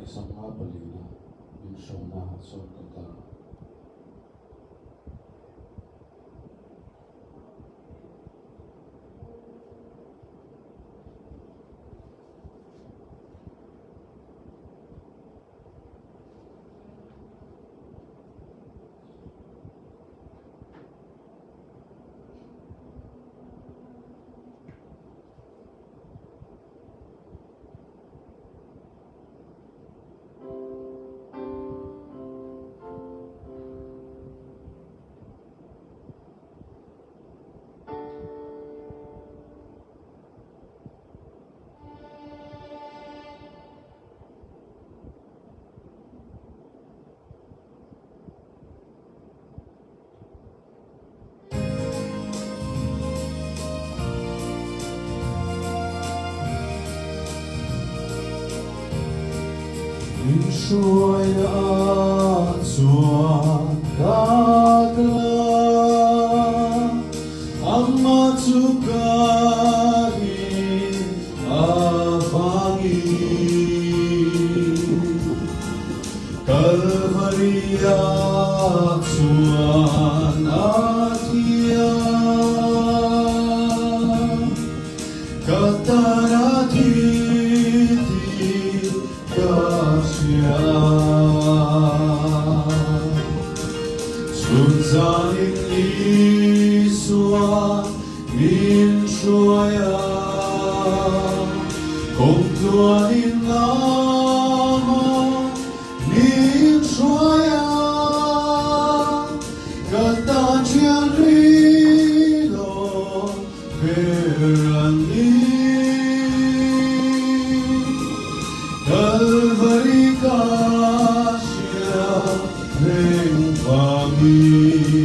54 na min hruaina ah chuan ka kal. Min hruai ah chuan ka kal a, amah chu ka rin avangin. Kalvaria chuan a thi a, ka tan a thi tih ka hria. Chhun zanin Isua min hruai a, kawng tluanin lama min hruai a, ka tan thian rinawm ber an ni. Kalvari ka hria reng vangin.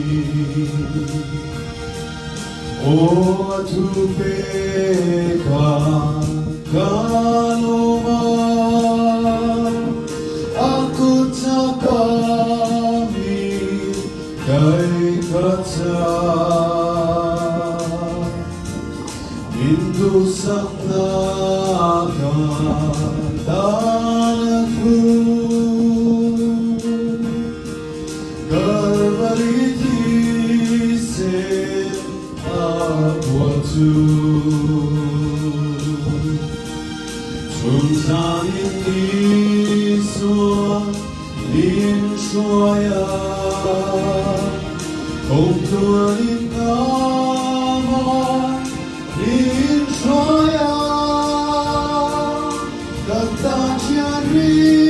Aw a thu peka ka lawm a, a kut chaka mi kai ka chak. Min duhsakna ka tan a thu. Kalvari thisen a bual chu Chhunzanin Isua min hruai a, Kawngtluanin amah min hruai a, Ka tan thian rinawm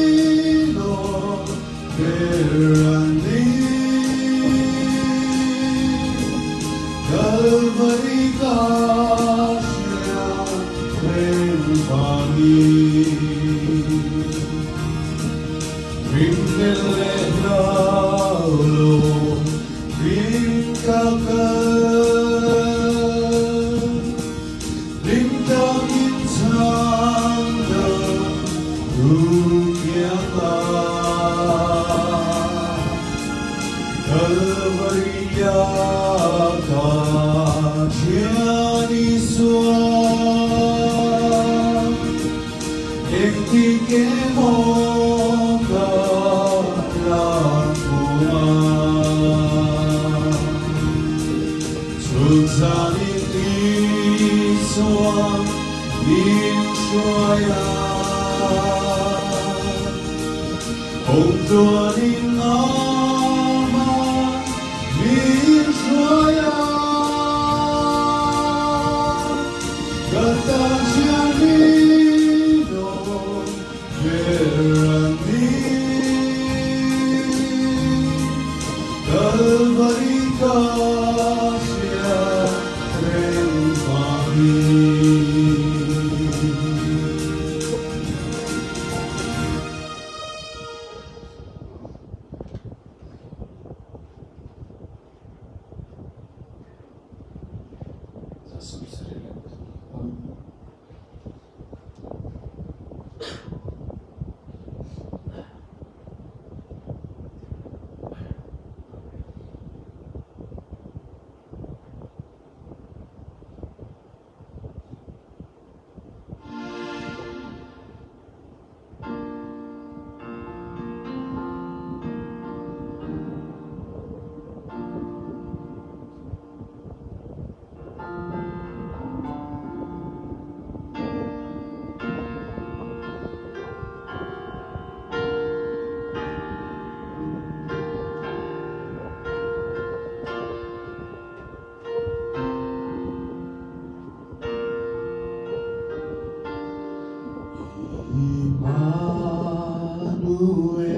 e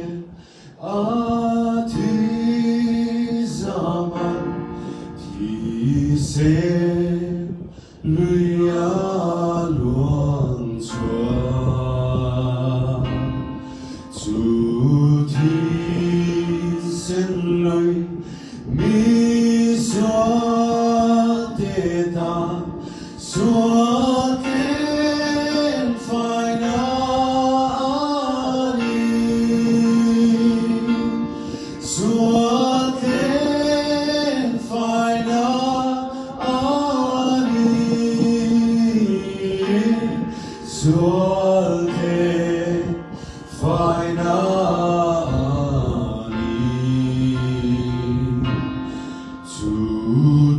a thi zaman thi sen lui a luang chhuak. Chu thi sen lui mi sual te tan sual tlen faina a ni. Sual tlen faina a ni. Sual tlen faina a ni. Chu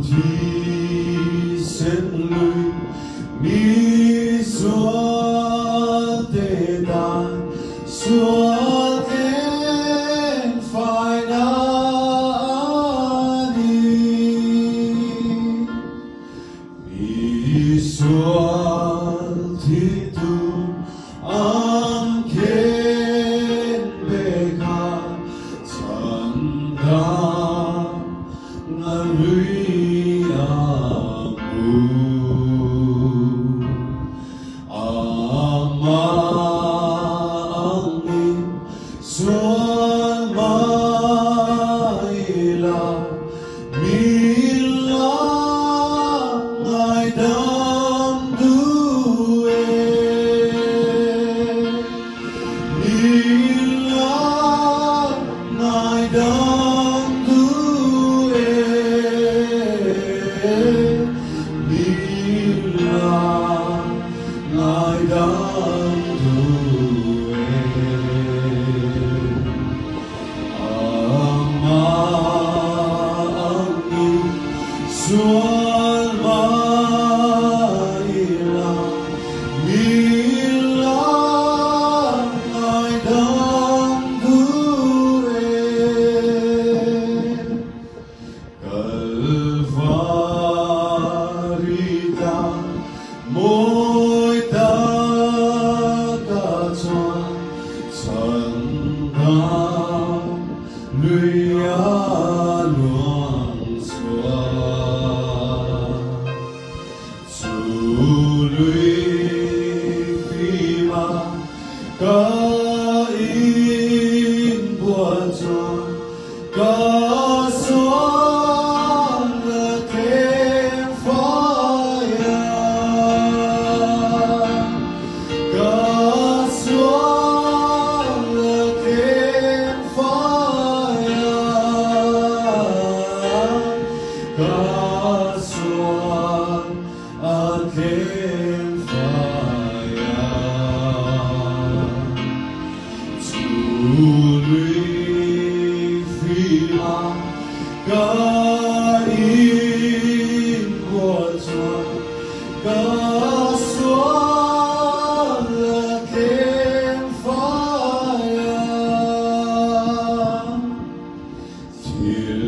thisen lui mi sual te tan sual tlen faina a ni. Mi sual thi tu an khen bek a chhan dam na lui a hmu. Amah angin sual mai la min la ngaidam duh e. Min la ngaidam duh e. Min la ngaidam duh e. Amah angin sual mai la min la ngaidam duh e. Kalvari tlang mawi taka chuan chhan dam lui a luang chhuak. Chu lui fima ka inbual chuan ka sual a tlem fai a. Ka sual a tlem fai a. Ka sual a tlem fai a. Chu lui fima ka inbual chuan ka sual a tlem fai a. Thil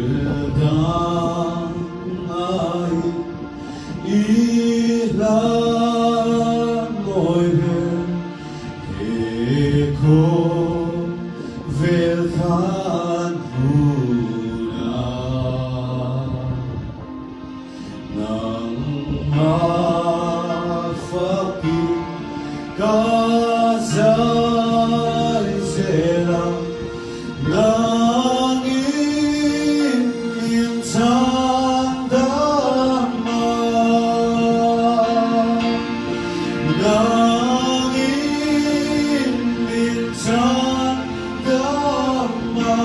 dang aiin i hla ngawi vel he khawvel than hmunah nangmah fakin ka zai zel ang. Nangin min chhan dam a, Nangin min chhan dam a,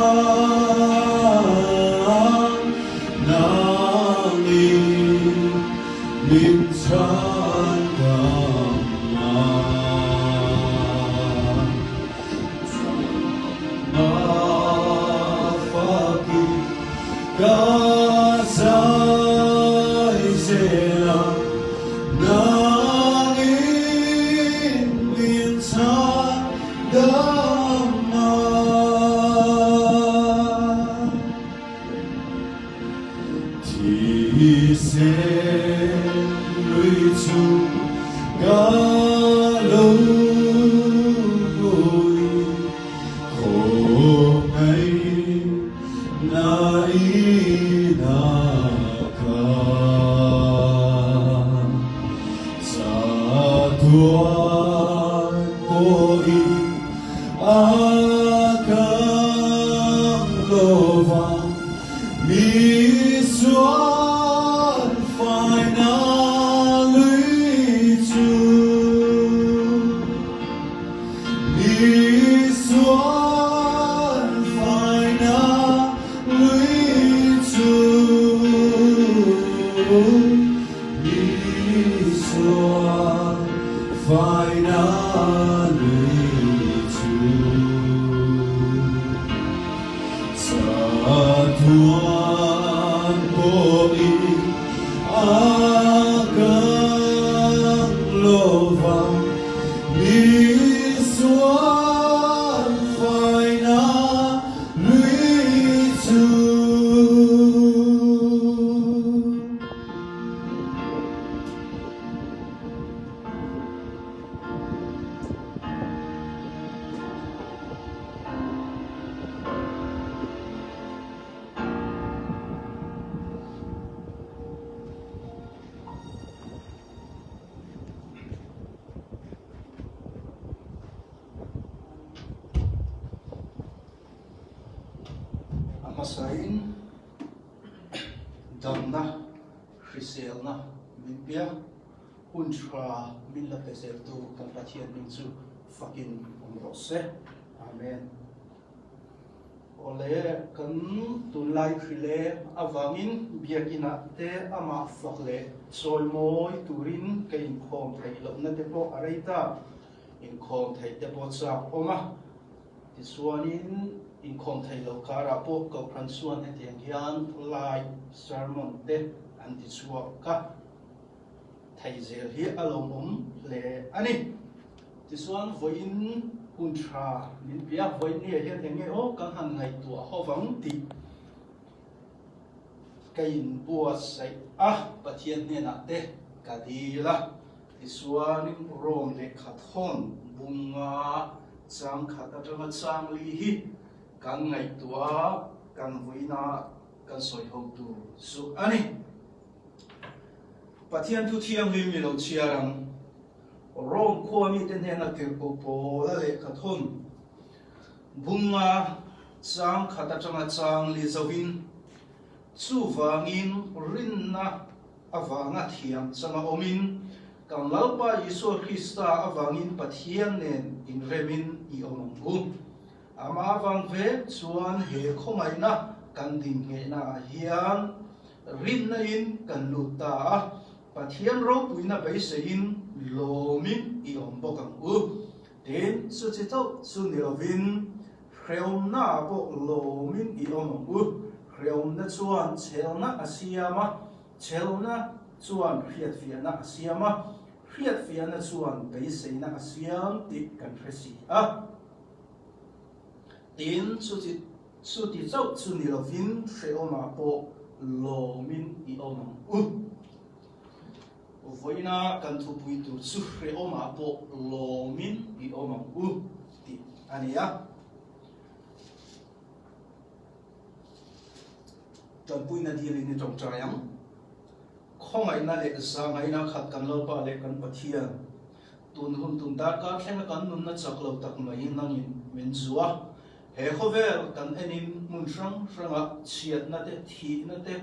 Nangin min chhan dam a. Ka zai zel a, nangin min chhan dam a. Thisen lui chu ka lo pui. A kang lova misual faina lui chu. Misual faina lui chu. Misual faina lui chu. Chatuan pawhin a kang lova, misual faina lui chu. A hmasain damna hriselna min piang hun tha min la pe zeltu kan Pathian hming chu fakin awm rawh se. Amen. Awle kan tunlai hrile avangin biakinah te amah fak leh chawimawi turin ka inkhawm theih lohna te pawh a rei ta. Inkhawm theih te pawh chak awm a. Tichuanin inkhawm thei lo karah pawh Kohhran chuan hetiang hian live sermon te an ti chhuak a, thei zel hi a lawmawm hle a ni. Tichuan vawiin hun tha min pe a, vawiin ni ah hian eng nge aw kan han ngaihtuah ho vang tih ka inbuatsaih a, Pathian hnenah te ka dil a. Tichuanin Rome lehkha thawn bunga chang khat atanga chang li hi kan ngaihtuah a, kan vuina kan sawi ho tur chu a ni. Pathian thu thianghlim i lo chhiar ang. Rome khua mite hnena tirhkoh Paula lehkha thawn bunga chang khat atanga chang li zoin, Chuvangin rinna avanga thiam changa awmin, kan Lalpa Isua Krista avangin Pathian nen inremin i awm ang u. Amah avang vek chuan he khawngaihna kan dinghehna ah hian rinna in kan lut ta a, Pathian ropuina beiseiin lawmin i awm bawk ang u. Tin, chuchi chauh chu ni lovin hreawmna ah pawh lawmin i awm ang u. Hreawmna chuan chhelna a siam a, Chhelna chuan hriatfiahna a siam a, hriatfiahna chuan beiseina a siam tih kan hre si a. Tin, chuti chuti chauh chu ni lovin hrehawmah pawh lawmin i awm ang u. Vawiina kan thupui tur chu hrehawmah pawh lawmin i awm ang u tih a ni a. Tanpuina dilin i tawngtai ang. Khawngaihna leh zahngaihna khat kan Lalpa leh kan Pathian, tun hun tun darkar thlenga kan nunna chak lo tak mai nangin min zu a. He khawvel kan enin hmun hrang hranga chhiatna te, thihna te,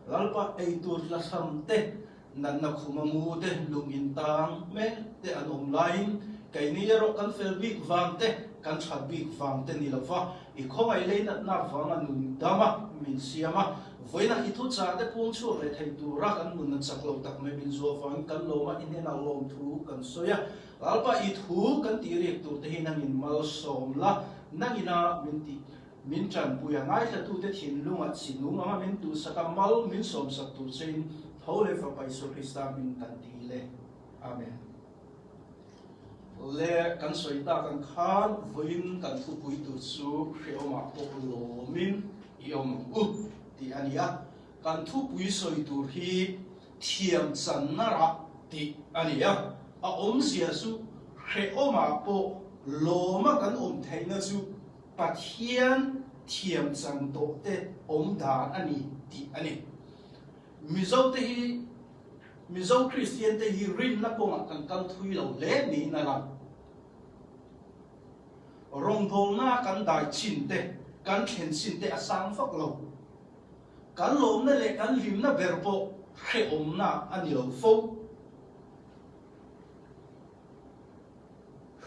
Lalpa eitur tlathlam te, natna khuma mu te, lung intang mek te an awm laiin keini erawh kan fel bik vang te, kan that bik vang te ni lova i khawngaih lei natna vanga nun dam a, min siam a. Vawiinah i thuchah te puang chhuak leh thei tura kan nunna chak lo tak mai min zuah vangin kan lawm a, i hnenah lawmthu kan sawi a. Lalpa i thu kan tih riak tur te hi nangin malsawm la, nangina min tih Min tanpui a, ngaithlatute thinlungah chinung anga min tuhsak a, mal min sawmsak tur chein tho leh Fapa Isua Krista hming kan ti le. Amen. Le kan sawi tak ang khan vawiin kan thupui tur chu hrehawmah pawh lawmin i awm ang u tih a ni a. Kan thupui sawi tur hi thiam channa rah tih a ni a. A awmzia chu hrehawmah pawh lawma kan awm theihna chu Pathian thiam chang tawh te awm dan a ni tih a ni. Mizo te hi Mizo Kristian te hi rinna kawngah kan kal thui lo hle niin a lang. Rawngbawlnaa kan dai chin te, kan thlen chin te a sang vak lo. Kan lawmna leh kan hlimna ber pawh hrehawmna a ni lo fo.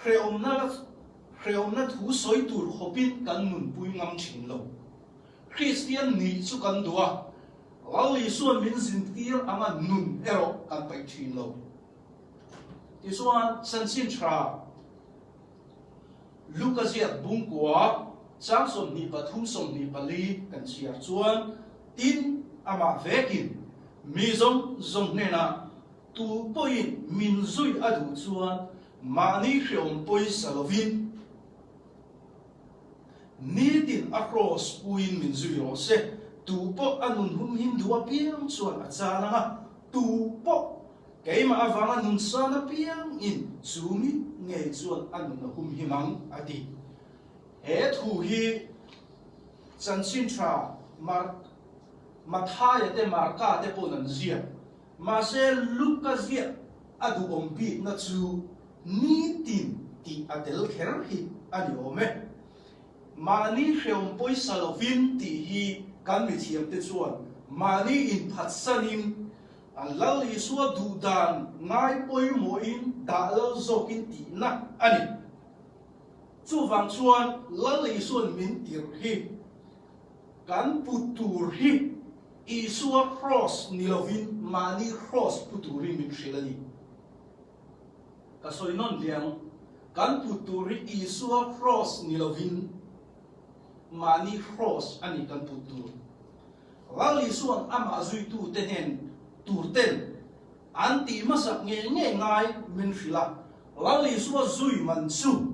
Hrehawmna hrehawmna thu sawi tur khawpin kan nunpui ngam thin lo. Kristian nih chu kan duh a, Lal Isuan min zintir anga nun erawh kan paih thin lo. Tichuan, chanchin tha Luka ziak bungkua chang 23 24 kan chhiar chuan, Tin, amah vekin mi zawng zawng hnenah tu pawhin min zui a duh chuan mahni hreawm pawisa lovin nitin a kraws puiin min zui rawh se. Tu pawh a nun hum him duh apiang chuan a chan ang a, tu pawh Keimah avanga nun san apiangin chu mi ngei chuan a nun a humhim ang, a ti. He thu hi chanchin tha Mark, Mathaia te Marka te paw'n an ziak. Mahse Luka ziak a duhawm bikna chu nitin tih a tel kher hi a ni awm e. Mahni hreawm pawisa lovin tih hi kan mithiamte chuan mahni inphatsanin A Lal Isua duh dan ngai pawimawhin dah lal zawkin tihna a ni. Chuvang chuan Lal Isua'n min tirh hi kan put tur hi Isua kraws ni lovin mahni kraws pu turin min hrilh a ni. Ka sawi nawn liang, kan put tur hi Isua kraws ni lovin mahni kraws a ni kan put tur. Lal Isua'n amah zuitute hnen turten an tih hmasak ngei ngei ngai min hrilh a, Lal Isua zui man chu,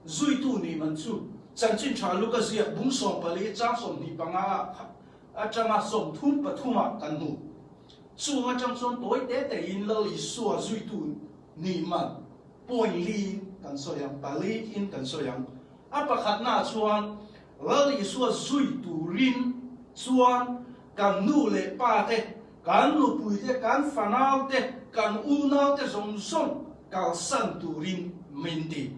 zuitu nih man chu, Chanchin Tha Luka ziak bung 14 chang 25 ah atanga 33 ah kan hmu. Chung atang chuan tawi te tein Lal Isua zuitu nih man point li in kan sawi ang, pali in kan sawi ang. A pakhatnaah chuan Lal Isua zui turin chuan kan nu leh pa te, kan nupui te, kan fanau te, kan unau te zawng zawng kalsan turin min ti.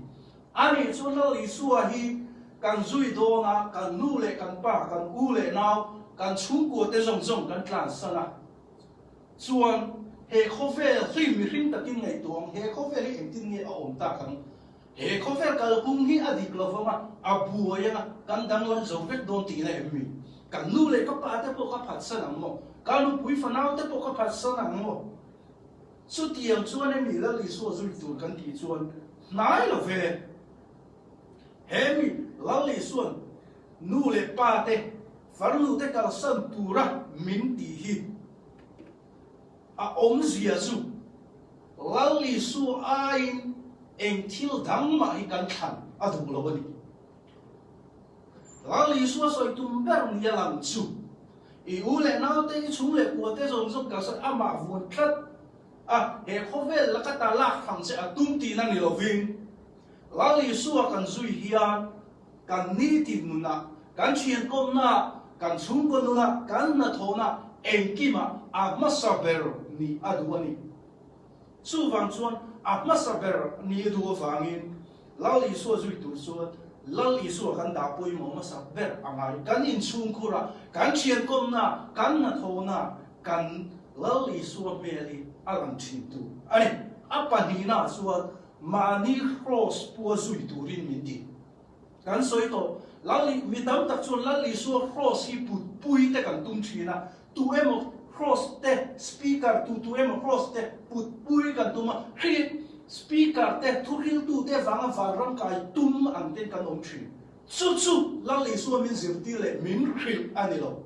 Ani chu Lal Isua hi kan zui dawn a, kan nu leh kan pa, kan u leh nau, kan chhungkua te zawng zawng kan tlansan a. Chuan he khawvel hi mihring takin ngaihtuah ang, he khawvel hi engtin nge a awm tak ang? He khawvel kalphung hi a dik lo vang a, a buai ang a, kan danglam zo vek dawn tihna em mi? Kan nu leh ka pa te pawh ka phatsan ang maw? Ka nupui fanau te pawh ka phatsan ang maw? Chutiang chuan emi Lal Isua zui tur kan tih chuan hnai lo ve. He mi Lal Isua'n nu leh pa te, farnu te kalsan tura min tih hi A awmzia chu Lal Isua aiin eng thil dang mah hi kan thlan a duh lo a ni. Lal Isua sawi tum ber nia lang chu i u leh naute, i chhung leh kua te zawng zawng kalsan amah vuan tlat a, he khawvel laka ta lak thang che a tum tihna ni lovin Lal Isua kan zui hian kan nitin nunah, kan thiankawmnaah, kan chhungkaw nunah, kan hnathawhna engkimah a hmasa ber nih a duh a ni. Chuvang chuan a hmasa ber nih a duh avangin Lal Isua zui tur chuan Lal Isua kan dah pawimawh hmasa ber a ngai. Kan inchhungkhurah, kan thiankawmnaah, kan hnathawhnaah kan Lal Isua hmel hi a lang thin tur a ni. A pahnihnaah chuan Mahni kraws pua zui turin min ti. Kan sawi tawh, Lal I, mi tam tak chuan Lal Isua kraws hi put pui te kan tum thin a, tu emaw kraws te, speaker tu tu emaw kraws te put pui kan tum a, khi speaker te, thuhriltu te vanga vanram kai tum ang ten kan awm thin. Chu chu Lal Isua min zirtir leh min hrilh a ni lo.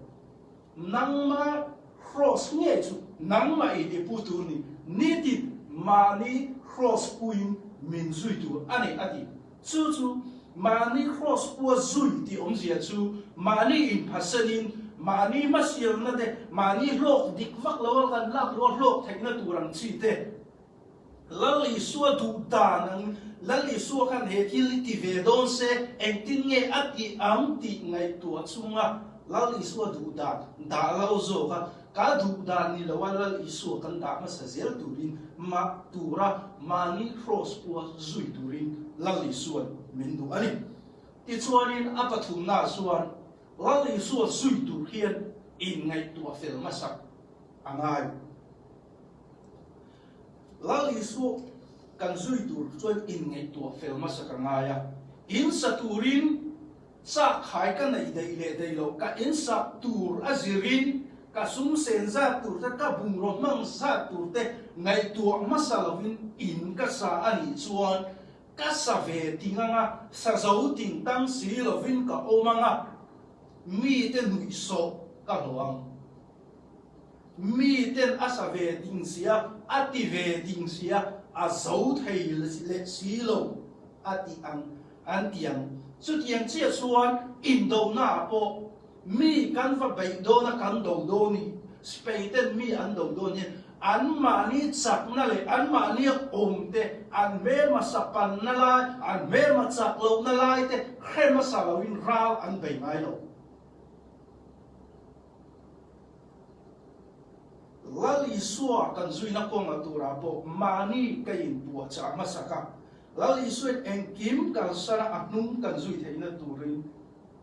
Nangma kraws ngei chu nangmah in i pu tur ni, nitin mahni kraws puin min zui tur a ni, a ti. Chu chu mahni kraws pua zui tih awmzia chu mahni inphasanin, mahni hmasialna te, mahni hlawk dik vak lo a kan lak loa hlawk theihna tur ang chi te, Lal Isua duh dan ang, Lal Isua khan he thil hi ti ve dawn se, engtin nge a tih ang tih ngaihtuah chunga Lal Isua duh dan dah lo zawk a, ka duh dan ni loa Lal Isua kan dah hmasa zel turin mah tura mahni kraws pua zui turin Lal Isua'n. min duh a ni. Tichuanin a pathumnaah chuan Lal Isua zui tur hian inngaihtuah fel hmasak a ngai. Lal Isua kan zui tur chuan inngaihtuah fel hmasak a ngai a. In sa turin chak khai ka neih daih leh daih loh, ka in sak tur a zirin ka sum sen zat tur te, ka bungraw hmang zat tur te ngaihtuah hmasa lovin in ka sa a nih chuan Ka sa ve ting anga, sa zo ting tang si lovin ka awm anga, mite nuihsawh ka hlawh ang. Miten a sa ve ting sia, a ti ve ting sia, a zo thei leh si lo a ti ang, an ti ang. Chutiang chiah chuan indonaah pawh Mi kan va beih dawn a kan do dawn hi Spain-ten mi an do dawn hian anmahni chakna leh anmahni awm te, an hmelma sapanna lai, an hmelma chak lohna lai te hre hmasa loin ral an bei ngai lo. Lal Isua kan zuina kawnga turah pawh mahni ka inpuahchah hmasak a, Lal Isuain engkim kalsana a hnung kan zui theihna turin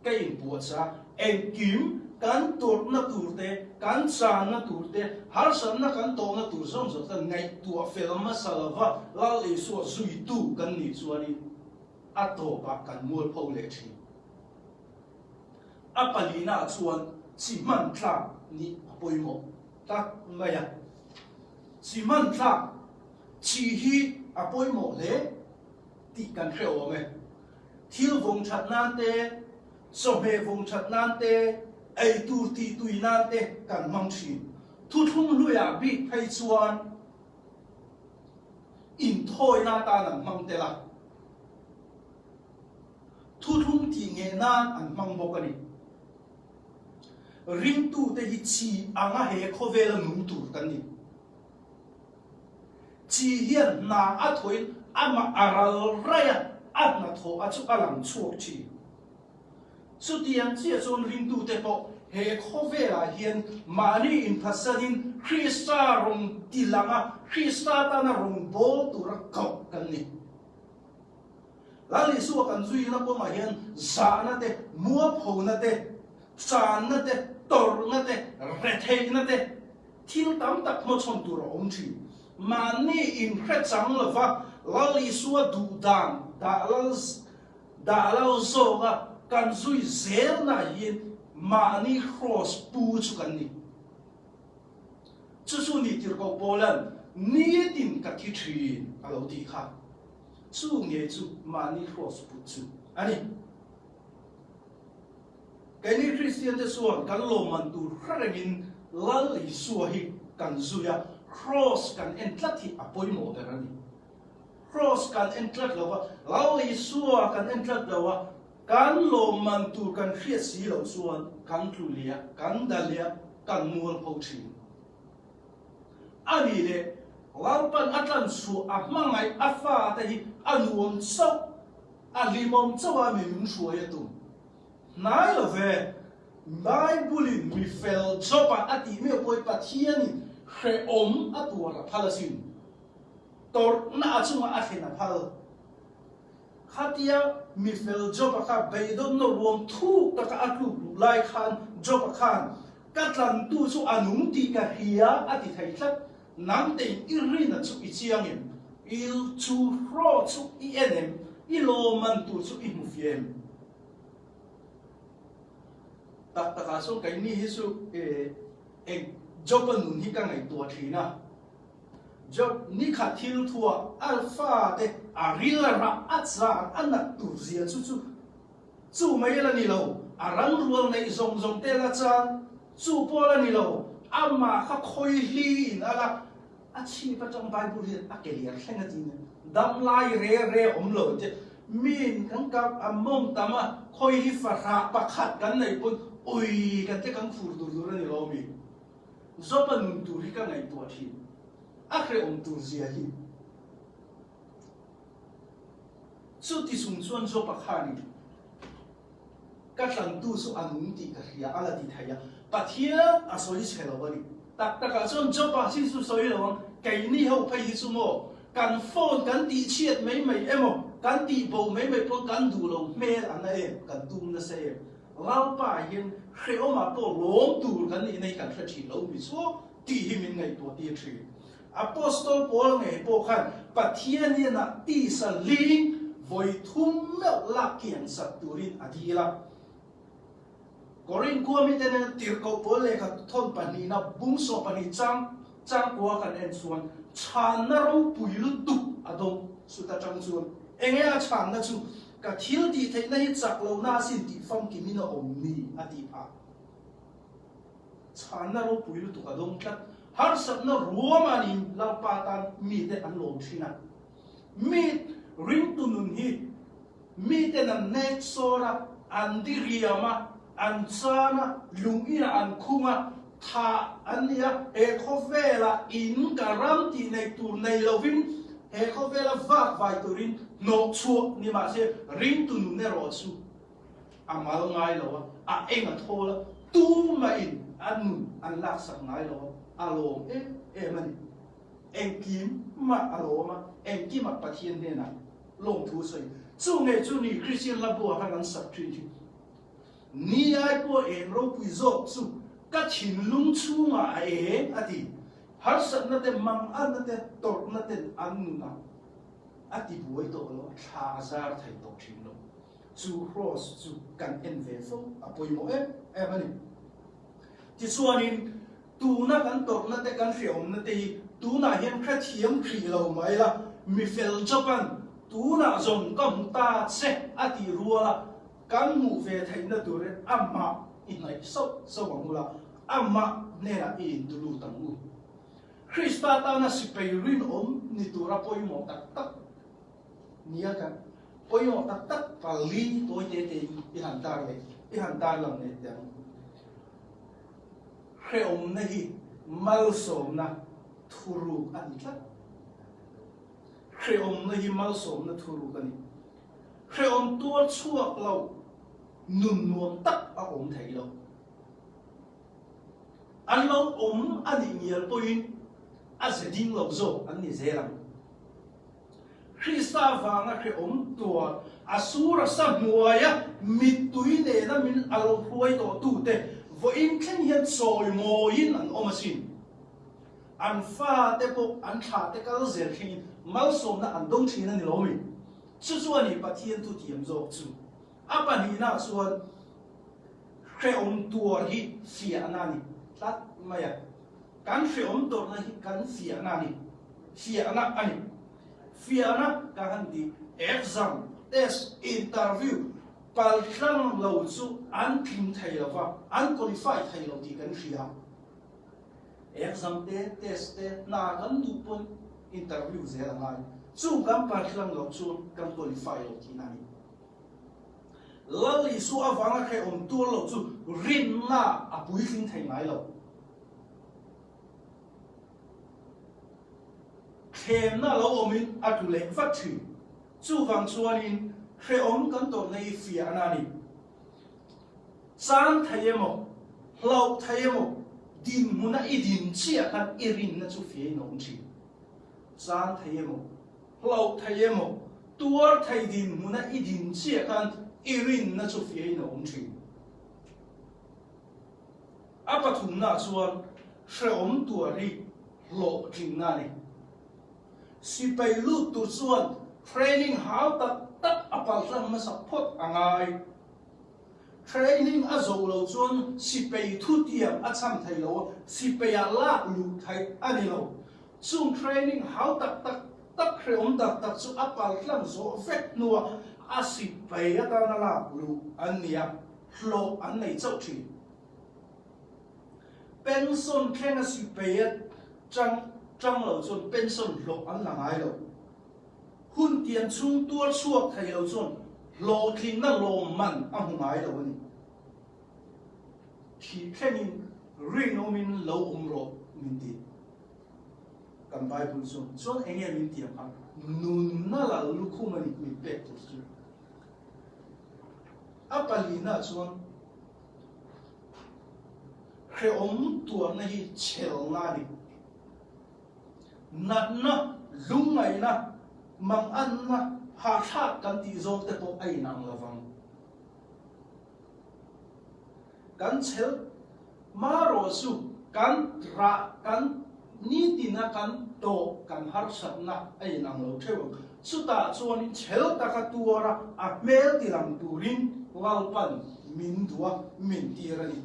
Ka inpuahchah engkim kan tawrhna tur te, kan channa tur te, harsatna kan tawhna tur zawng zawng kha ngaihtuah fel hmasa lova Lal Isua zuitu kan nih chuanin a tawpah kan mualpho leh thin. A palinaah chuan chi hman tlak nih a pawimawh tak mai a. Chi hman tlak chi hi a pawimawh hle tih kan hre awm e. Thil vawng that nan te, chawhmeh vawng that nan te, ei tur tih tui nan te kan hmang thin. Thuthlung hluiah bik phei chuan inthawina atan an hmang tel a, thuthlung tih ngheh nan an hmang bawk a ni. Ringtute hi chi anga he khawvela nung tur kan ni. Chi hian hna a thawhin amah a ral raih a, a hnathawh a chu a lang chhuak thin. Chutiang chiah chuan ringtute pawh he khawvelah hian mahni inphatsanin Krista rawn ti lang a, Krista tana rawn bawl tura koh kan ni. Lal Isua kan zuina kawngah hian zahna te, muaphona te, channa te, tawrhna te, retheihna te, Thil tam tak hmachhawn tur a awm thin. Mahni inhre chang lova Lal Isua duh dan dah lal dah lal zawka kan zui zelna hian mahni kraws pu chu kan ni. Chu chu ni tirhkoh Paulan nitin ka thi thin a lo tih kha. Chu nge chu mahni kraws put chu a ni. Keini Kristiante chuan kan lawmman tur hre rengin Lal Isua hi kan zui a, Kraws kan en tlat hi a pawimawh ber a ni. Kraws kan en tlat lo a, Lal Isua kan en tlat lo a, kan lawmman tur kan hriat si loh chuan kan tlu leh a, kan da leh a, kan mual pho thin. A nih leh Lalpan a tlanchhuah a hmangaih a fate hi a nuam chauh, a hlimawm chauh a mi min hruai a tum. Hnai lo ve, Bible-in mi fel Job-a a tih meuh pawhin Pathianin hrehawm a tuar a phal asin. Tawrhna a chungah a thlen a phal. Khatia mi fel Job-a kha beidawnna ruam thuk taka a tluk luh lai khan Job-a khan, Ka tlantu chu a nung tih ka hria a ti thei tlat. Nang tein i rina chu i chiang em? I chu hraw chu i en em? I lawmman tur chu i hmu fia em? Tak takah chuan keini hi chu eng Job-a nun hi ka ngaihtuah thin a. Job nikhat thil thuah a fate a ril a rah a zan a nat tur zia chu chu chu mai la ni lo, a ran rual neih zawng zawng te la chan chu pawh la ni lo, amah kha khawi hli in a la A chhip atang Bible hian a ke lian thleng a ti nia. Dam lai re re awm lo te min kan kap a mawng tam a, khawi hi fahrah pakhat kan neih pawn ui kan te kan khur dur dur a ni lo mi. Job-a nun tur hi ka ngaihtuah thin. A hrehawm tur zia hi. Chuti chung chuan Job-a khanin Ka tlantu chu a nung tih ka hria a la ti thei a, Pathian a sawi chhe lo a ni. Tak takah chuan Job-a hi chu sawi lo ang, keini ho phei hi chu maw kan phone kan tih chhiat mai mai emaw? kan tih bo mai mai pawn kan duh lo hmel a na em, kan tum nasa em. Lalpa hian hrehawmah pawh lawm tur kan nihna hi kan hre thin lo mi chu tih hi min ngaihtuah tir thin. Apostol Paul ngei pawh khan Pathian hianah tisa ling vawi thum meuh lak kian sak turin a dil a. Korin khua mite nen tirhkoh pawl lehkha thawn pahnihna bung 12 chang changkua kan en chuan chhanna ropui lutuk a dawng chut atang chuan enge a chhanna chu ka thil tih theihna hi chak lohna asin tih famkimin a awm ni a tih phah. Chhanna ropui lutuk a dawng tlat. Harsatna ruamanin Lalpa tan mite an lawm thin a. Mi ringtu nun hi miten an nek sawr a, an diriam a, an chan a, lung inah an khung a, thah an ni a, he khawvelah in ka ram tih neih tur nei lovin he khawvela vak vai turin hnawh chhuah ni mahse ringtu nun erawh chu a mal ngai lo a, a eng a thawl a, tumahin a nun an laksak ngai lo a, a lawm em em a ni. Engkim mah a lawm a, engkimah Pathian hnenah lawmthu sawi. Chu nge chu ni Kristian hla buah khan an sak thin hi. Ni ai pawh eng ropui zawk chu ka thinlung chhungah a eng a ti. Harsatna te, manganna te, tawrhna ten an nunah a ti buai tawh lo a, thla a zar thei tawh thin lo. Chu cross chu kan en ve fo a pawimawh em em a ni. Tichuanin Tuna kan tawrhna te kan hreawmna te hi tunah hian hrethiam hrih lo mai la, mi fel Job-a'n tunah zawng ka hmu ta che a tih ruala kan hmuh ve theihna turin amah i hnaih sauh sauh ang u la, amah hnenah i intulut ang u. Krista tana sipai rinawm ni tura pawimawh tak tak nia kan pawimawh tak tak pali tawi te tein i han tar leh i han tarlang leh teh ang. Hrehawmna hi malsawmna thuruk a ni tlat. Hrehawmna hi malsawmna thuruk a ni. Hrehawm tuar chhuak lo nun nuam tak a awm thei lo. An lo awm a nih ngial pawhin a ze ding lo zawk an ni zel ang. Krista vanga hrehawm tuar a sur a sa hnuaia mittui nena min a lo hruai tawh tute vawiin thleng hian chawi mawiin an awm asin. An fate pawh an thlahte kal zel thlengin malsawmna an dawng thin a ni lo mi? Chu chu a ni Pathian thutiam zawk chu. A pahnihna chuan hrehawm tuar hi fiahna a ni tlat mai a. Kan hrehawm tawrhna hi kan fiahna a ni. Fiahna a ni. Fiahna ka han ti, exam, test, interview paltlang lo chu an tling thei lo va, an qualify thei lo tih kan hria. Exam te, test te, hna kan duh pawn interview zel a ngai. Chung kan paltlang lo chuan kan qualify lo tihna a ni. Lal Isua avanga hrehawm tuar lo chu rinna a puitling thei ngai lo. Thlemna lo awmin a tlu leh vat thin. Chuvang chuanin hrehawm kan tawrhna hi fiahna a ni. Chang thei emaw, hlauh thei emaw, dinhmuna i din chiah khan i rinna chu fiahin a awm thin. Chang thei emaw, hlauh thei emaw, tuar thei dinhmuna i din chiah khan i rinna chu fiahin a awm thin. A pathumna chuan hrehawm tuar hi hlawhtlinna a ni. Sipai lut tur chuan training hau tak tak a paltlang hmasa phawt a ngai. Training a zo lo chuan sipai thutiam a chhan thei lo a, sipaiah lak luh theih a ni lo. Chung training hau tak tak tak hrehawm tak tak chu a paltlang zawh vek hnuah a sipai atana lak luh an ni a. hlawh an nei chauh thin. Pension thlenga sipai a tang tang lo chuan pension hlawh an la ngai lo. Hun tiang chhung tuar chhuak thei lo chuan hlawhtlinna lawmman a hmu ngai lo a ni. Thih thlengin rinawmin lo awm rawh min ti. Kan Bible chuan chuan eng nge min tiam kha? Nunna lal lukhum a ni min pek tur chu. A palina chuan hrehawm tuarna hi chhelna a ni. Natna, lungngaihna, manganna, Hahthlak kan tih zawng te pawh a inang lo vang. Kan chhel marawh chu kan rah kan nitina kan tawh kan harsatna a inang lo theuh ang. Chutah chuanin chhel taka tuara a hmel tilang turin Lalpan min duh a, min tir a ni.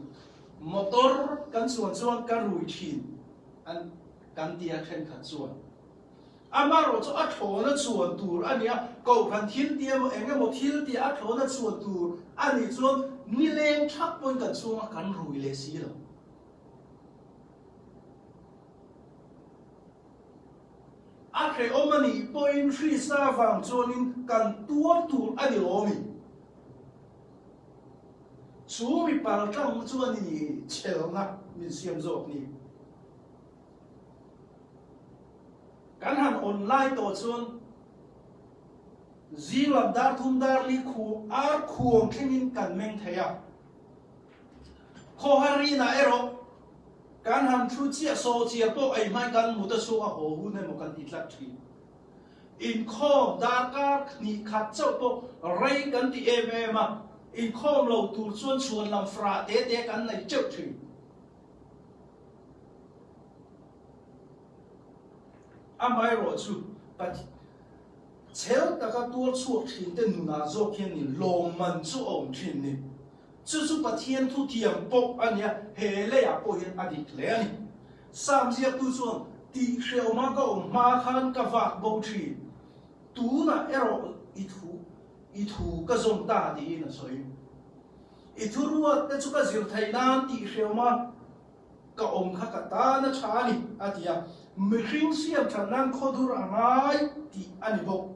Motor kan chuan chuan ka rui thin an kan ti a thenkhat chuan. Amaherawh chu a thlawna chuan tur a nia, kohhran thil ti emaw eng emaw thil ti a thlawna chuan tur a nih chuan nileng thak pawhin kan chhunga kan rui leh si lo. A hrehawm a nih pawhin Krista vang chuanin kan tuar tur a ni lo mi? Chu mi paltlang chuan i chhelna min siam zawk ni. Kan han on lai tawh chuan zing lam dar thum dar li khu ar khuang thlengin kan meng thei a. Khawhar rinah erawh kan han thu chiah saw chiah pawh ei hmain kan mut a chhung a haw hun emaw kan ti tlat thin. Inkhawm darkar hnih khat chauh pawh rei kan ti em em a, inkhawm lo tur chuan chhuan lam frah te te kan nei teuh thin. Amaherawh chu Chhel taka tuar chhuak thin te nunah zawk hian ni lawmman chu a awm thin ni. Chu chu Pathian thutiam pawh a nia, he leiah pawh hian a dik hle a ni. Sam ziaktu chuan, Tih hrehawma ka awm hma khan ka vak bo thin, tunah erawh i thu i thu ka zawm ta tiin a sawi. I thuruat te chu ka zir theih nan tih hrehawma ka awm kha ka tan a tha a ni, a ti a. Mihring siam that nan khawdur a ngai tih a ni bawk.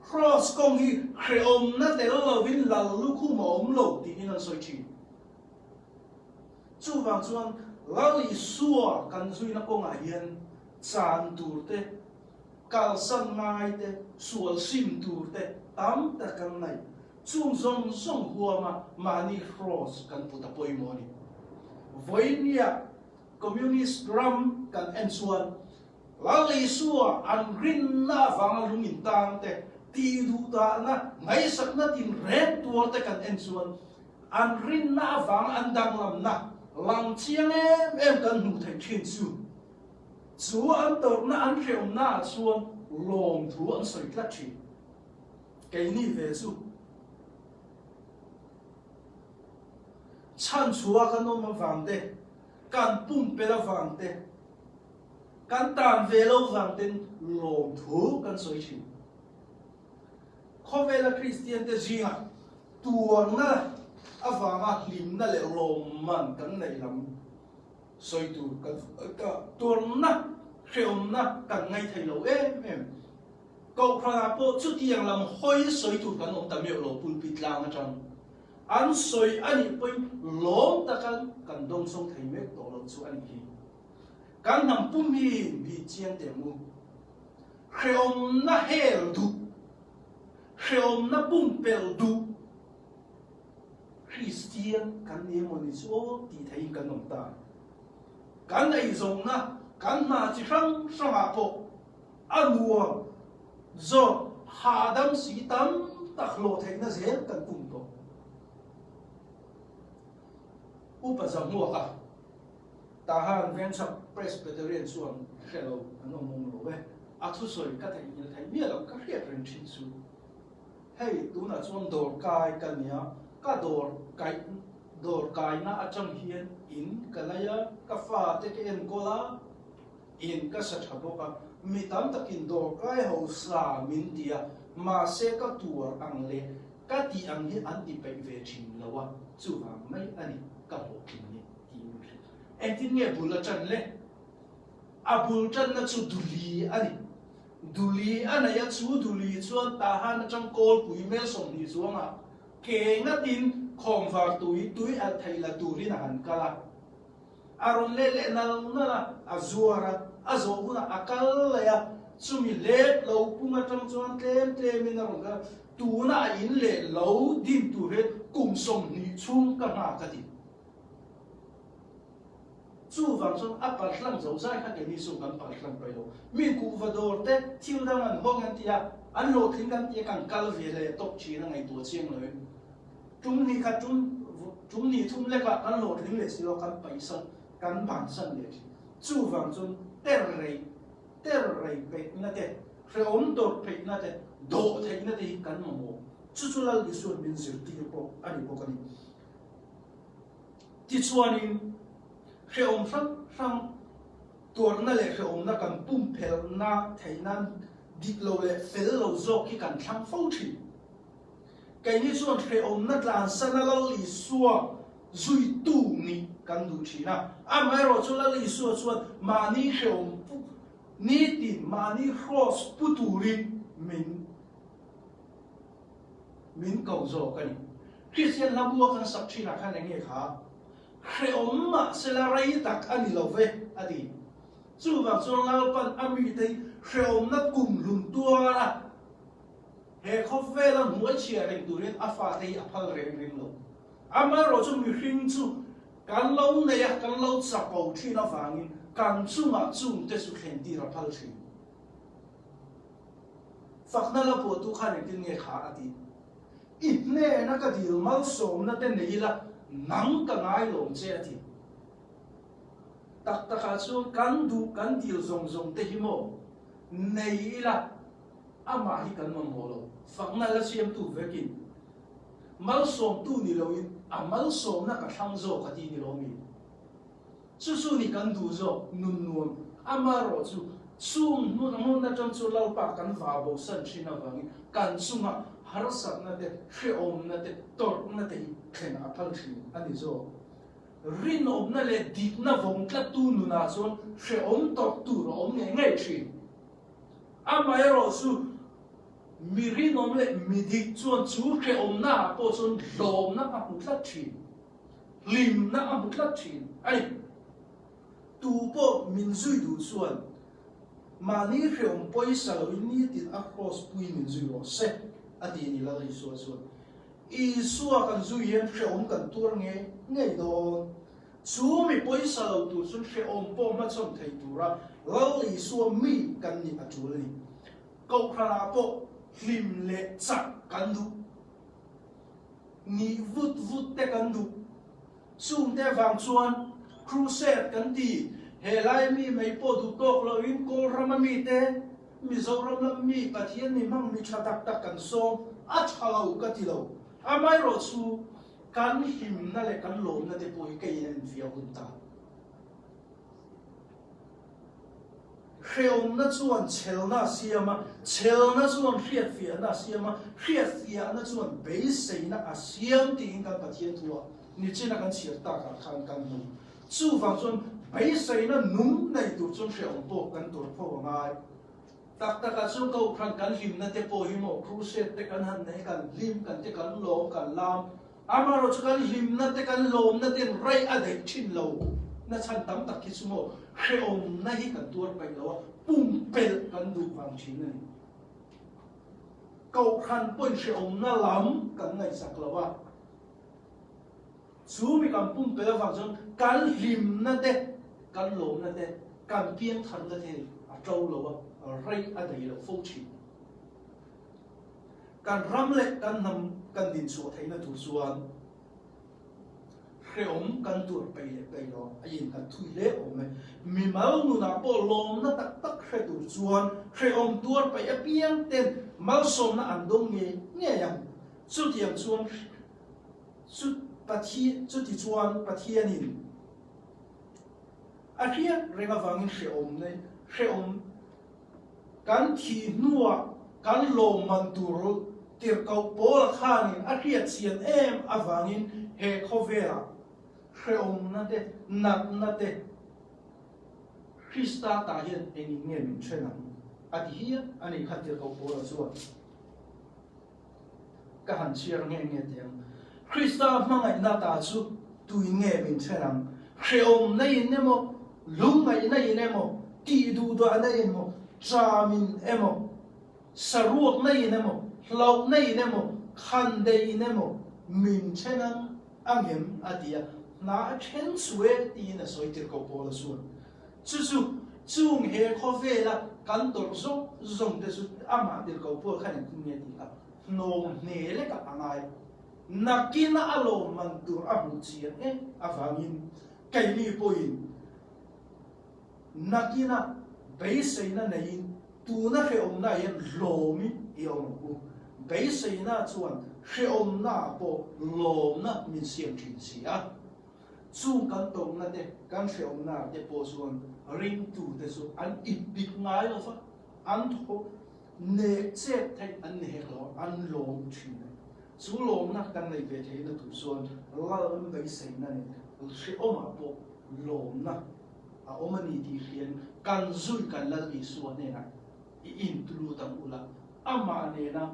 Kraws kawng hi hrehawmna tel lovin lal lukhum a awm lo tiin an sawi thin. Chuvang chuan Lal Isua kan zuina kawngah hian chan tur te, kalsan ngai te, sual sim tur te tam tak kan nei. Chung zawng zawng huama mahni kraws kan put a pawimawh a ni. Vawinia Communist ram kan en chuan Lal Isua an rinna avanga lung intang te, tih duhdahna, ngaihsakna tinreng tuar te kan en chuan an rinna avanga an danglamna lang chiang em em kan hmuh theih thin chu. Chu an tawrhna an hrehawmna ah chuan lawmthu an sawi tlat thin. Keini ve chu chhan chhuah kan awm avang te, kan pumpelh avang te, kan tan ve lo vang ten lawmthu kan sawi thin. Khawvela Kristian te zingah tuarna avanga hlimna leh lawmman kan neih lam sawi tur kan tuarna hrehawmna kan ngaithei lo em em. Kohhranah pawh chutiang lam hawi sawi tur kan awm ta meuh lo pulpit tlang atang an sawi a nih pawhin lawm takan kan dawngsawng thei mek tawh lo chu a nih hi. Kan hnam pum hi bih chiang teh mu. Hrehawmna hel duh, hrehawmna pumpelh duh Kristian kan ni emaw ni chu aw tih theihin kan awm ta. Kan eizawnna, kan hna chi hrang hrangah pawh A nuam zawk hahdam si tam tak hlawh theihna zel kan tum tawh. Upa Zahmuaka Tahan Venture Presbyterian chuan hre lo an awm awm lo e. A thusawi ka theihnghilh theih miah lo, ka hriat reng thin chu. Hei tunah chuan dawr kai ka nia, ka dawr kaih dawr kaina atang hian in ka lei a, ka fate ka enkawl a, In ka sa tha bawk a, mi tam takin dawrkai hausa min ti a, mahse ka tuar ang leh ka tih ang hi an ti peih ve thin lo a, chuvang mai a ni ka hlawhtling ni tih min hrilh. Engtin nge bul a tan le? A bul tanna chu Duli a ni. Duli a nei a, chu Duli chuan Tahan atang Kawlpui mel 20 chuangah ke ngatin khawmvar tui tui alh theih la turin a han kal a. A rawn let leh nal nal a, a zuar a, a zawh hunah a kal leh a, chumi lep lo pung atang chuan tlem tlemin a rawn kal a, tuna a in leh lo din tur hian kum 20 chhung ka nghak a ti. Chuvang chuan a palhlang zo zai kha keini chu kan palhlang pai lo. Mi kuhva dawr te thil dang an hawng an ti a. An hlawhtling kan tia kan kal ve leh tawp thin a ngaihtuah chiang lo in. Tum ni khat tum tum ni thum lekah kan hlawhtling leh si lo kan paihsan kan bansan leh thin. Chuvang chuan ter rei ter rei peihna te, hrehawm tawrh theihna te, dawh theihna te hi kan mamawh. Chu chu Lal Isua'n min zirtir pawh a ni bawk a ni. Tichuanin hrehawm hrang hrang tuarna leh hrehawmna kan pumphelhna theih nan dik lo leh fel lo zawk hi kan thlang fo thin. Keini chuan hrehawmna tlansana Lal Isua zuitu nih kan duh thin a. Amaherawh chu Lal Isua chuan mahni hrehawm pu nitin mahni hraws pu turin min min ko zawk a ni. Kristian hla bua kan sak thinah khan eng nge kha? Hrehawm mahsela rei tak a ni lo ve, a ti. Chuvang chuan Lalpan a mite hi hrehawmna kum hlun tuara he khawvela hnuai chhia reng turin a fate hi a phal reng reng lo. Amaherawh chu mihring chu kan lo nei a, kan lo chapo thin avangin kan chungah chungte chu thlentir a phal thin. Fakna la puahtu khan engtin nge kha a ti? I hnena ka dil malsawmna te nei ila nang ka ngai lawm che a ti. Tak takah chuan kan duh kan dil zawng zawng te hi maw nei ila amah hi kan mamawh lo. Fakna la siamtu vekin malsawmtu ni loin a malsawmna ka thlang zawk a ti ni lo mi? Chu chu ni kan duh zawk nun nuam amaherawh chu chung hmun hmun atang chu Lalpa kan vah bosan thin avangin kan chunga harsatna te, hrehawmna te, tawrhna te hi thlen a phal thin a ni zawk. Rinawmna leh dikna vawng tlattu nunah chuan hrehawm tawrh tur a awm ngei ngei thin. Amaherawh chu mi rinawm leh mi dik chuan chu hrehawmna ah pawh chuan hlawmna a hmu tlat thin. Hlimna a hmu tlat thin a ni. Tu pawh min zui duh chuan mahni hreawm pawisa loin nitin a kraws pui min zui rawh se, a ti ni Lal Isua chuan. Isua kan zui hian hreawm kan tuar ngei ngei dawn. Chu mi pawisa lo tur chuan hreawm pawh hmachhawn thei tura Lal Isua mi kan nih a tul a ni. Kohhranah pawh hlim leh chak kan duh. Nih vut vut te kan duh. Chungte vang chuan crusade kan ti. He lai mi mai pawh duh tawk loin Kawlrama mite, Mizoram lam mi, Pathian mi hmang mi tha tak tak kan sawm a tha lo ka ti lo. Amaherawh chu kan hlimna leh kan lawmna te pawh hi ka inenfiah hun ta. Hreawmna chuan chhelna a siam a, chhelna chuan hriatfiahna a siam a, hriatfiahna chuan beiseina a siam tiin kan Pathian thu ah nichina kan chhiar takah khan kan hmu. Chuvang chuan beiseina nung nei tur chuan hreawm pawh kan tur fo a ngai. Tak takah chuan Kohhran kan hlimna te pawh hi maw crusade te kan han nei, kan hlim, kan te kan lawm, kan lam. Amaherawh chu kan hlimna te kan lawmna ten rei a daih thin lo na chhan tam tak hi chu maw hrehawmna hi kan tuar paih lo a, pumpelh kan duh vang thin a ni. Kohhran pawhin hrehawmna lam kan ngaihsak lo a, chu mi kan pumpelh avang chuan kan hlimna te kan lawmna te kan piangtharna te a to lo a, rei a daih lo fo thin. Kan ram leh kan hnam kan din chhuah theihna tur chuan hrehawm kan tuar peih leh peih lo a innghat thui hle awm e. Mimal nunah pawh lawmna tak tak hre tur chuan hrehawm tuar peih apiang ten malsawmna an dawng ngei ngei ang. Chutiang chuan chuti chuan Pathianin a hriat reng avangin hrehawmna hrehawm Kan thih hnuah kan lawmman tur tirhkoh Paula khanin a hriatchian em avangin he khawvelah hrehawmna te, natna te Krista tah hian engin nge min then ang? a ti hial a ni kha tirhkoh Paula chuan ka han chhiar nge nge teh ang. Krista hmangaihna ta chu tuin nge min then ang? Hrehawmna in emaw, lungngaihna in emaw, tih duhdahna in emaw, chamin emaw, saruakna in emaw, hlauhna in emaw, khandei in emaw min then ang a ngem? a ti a. Hna a then chu e tiin a sawi tirhkoh Paula chuan. Chu chu chung he khawvela. Kan tawrh zawng zawng te chu amah tirhkoh Paul khan engtin nge ti a, hnawm hne lekah a ngai. Nakina a lawmman tur a hmuh chian em avangin keini pawhin nakina beiseina neiin tuna hrehawmna hian hlawmin i awm ang u. Beiseina chuan hrehawmnaah pawh lawmna min siam thin si a. Chung kan tawmna te, kan hrehawmna te pawh chuan ringtute chu an ipik ngai lo va, an thaw nek chet theih an ni hek lo a, an lawm thin a ni. Chu lawmna kan neih ve theihna tur chuan Lalram beiseina nen hrehawmah pawh lawmna a awm a ni tih hriain kan zui kan Lal Isua hnenah i intulut ang ula, amah nena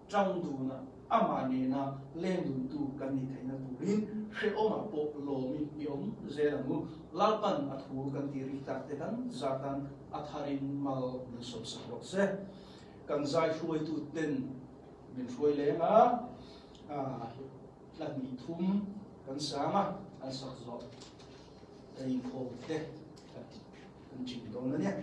tang duna amah nena leng duntu kan nih theihna turin hrehawmah pawh lawmin i awm zel ang u. Lalpan a thu kan tih rik tak te kan zatan a tharin mal min sawmsak rawh se. Kan zai hruaitu ten min hruai leng a, hla hnih thum kan sang a, an sak zawh kan inkhawm te kan ching dawn a nia.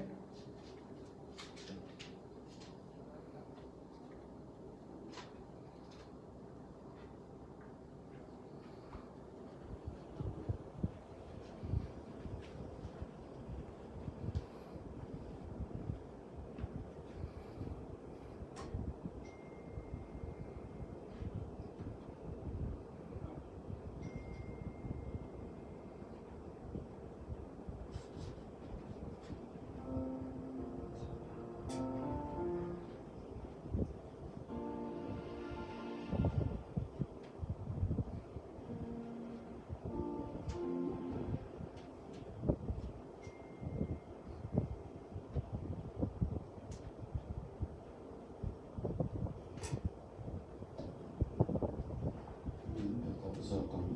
Min pe tawh zawk ang.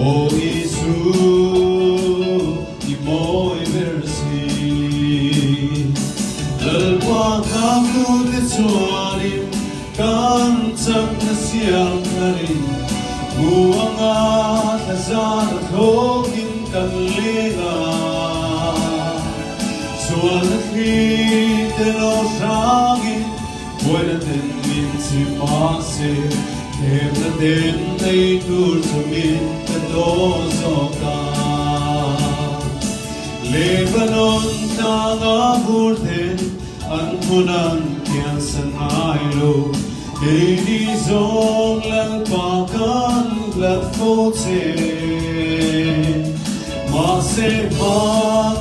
Aw Isu, i mawi ber si. Lalpa nghaktute chuanin kan chakna siam tharin, Mu anga thlazar thlawkin kan leng a. Sualna thli te lo hrangin Buaina ten min chim mahse themna ten ei tur chu min pe tawh zawk a. Lebanon tlanga vur ten an hmun an kiansan ngai lo, keini zawng Lalpa kan hlat fo che. Mahse hma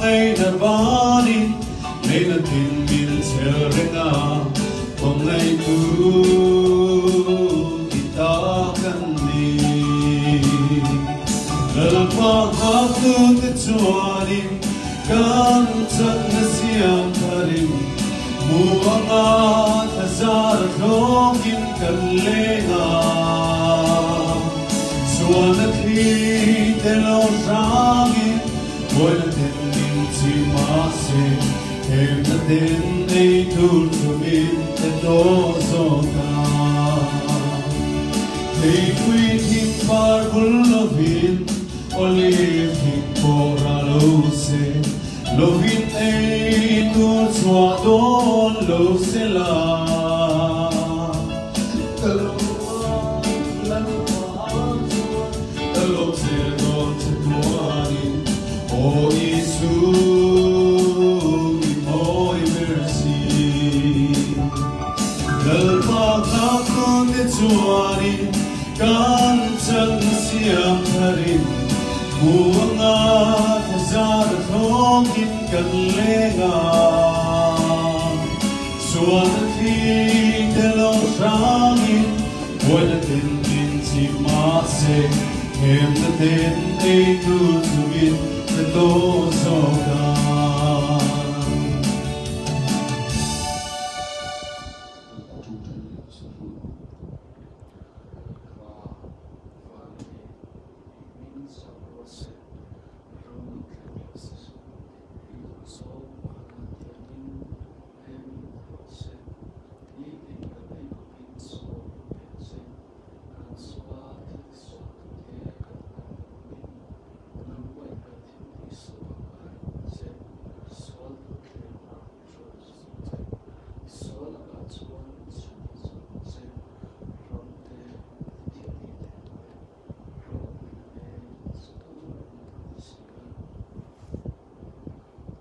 ngaihna vanin Leina tin min chel reng a, kawng-ngaitu i ta kan ni. Lalpa nghaktute chuanin kan chakna siam tharin, mu anga thlazar hlawkin kan leng a. Sualna thli te lo hrangin Buaina ten min chi mahse themna ten ei tur chu min pe tawh zawk a. Theipui thing par bul lovin olive thing pawh ra lo se, lovin ei tur chhuah dawn lo se la. Ka lo a Lalpa chuan ka lo zel dawn che tuanin, Aw Isu, i mawi ber si. Lalpa nghaktute chuanin kan chakna siam tharin, Mu anga thlazar thlawkin kan leng a. Sualna thli te lo hrangin buaina ten min chim mahse themna ten ei tur chungin ka tawh